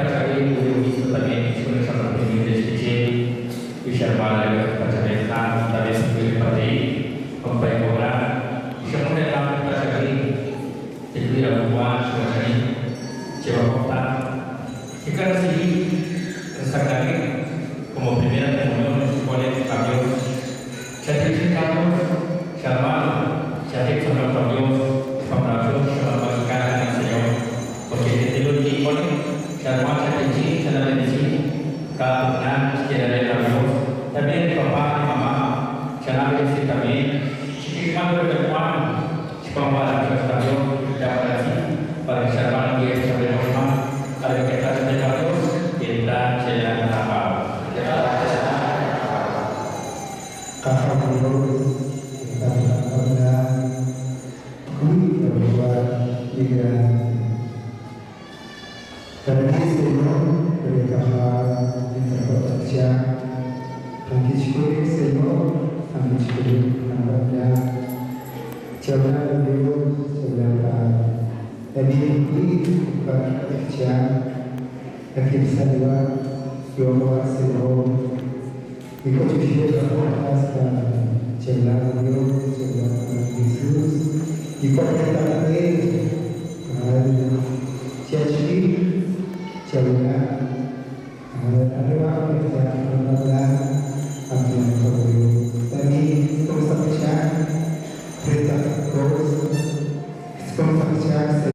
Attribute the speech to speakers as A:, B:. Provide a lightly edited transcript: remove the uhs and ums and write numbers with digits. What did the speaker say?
A: Pachabé, hubo visto también con esa parte de Chiché, y Sharmala, el Pachabé, Han, también se puede partir, con Paicobra, y se pone la Pachabé, se cuida Juan, Chuachani, Chevacopta, que cada recibir el sacramento como primera comunión supone a Dios. Chatrichicamos, Sharmala, Chatrichicamos a Dios, al Señor, porque desde el cada quiere a Dios. También el papá y mamá, Chanabedici también, Chiquimando de Juan, Chipamara, Dios, para que Sharmala y para que de Dios, que está